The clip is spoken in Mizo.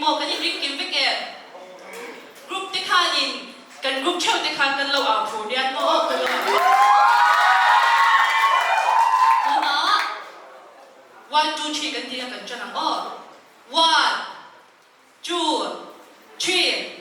maw? Kan inring kim vek em? Group te khanin kan group theuh te khan kan lo au phur dian maw? Kan lo au phur. Tunah one two three kan tih a kan ṭan ang aw. One two three.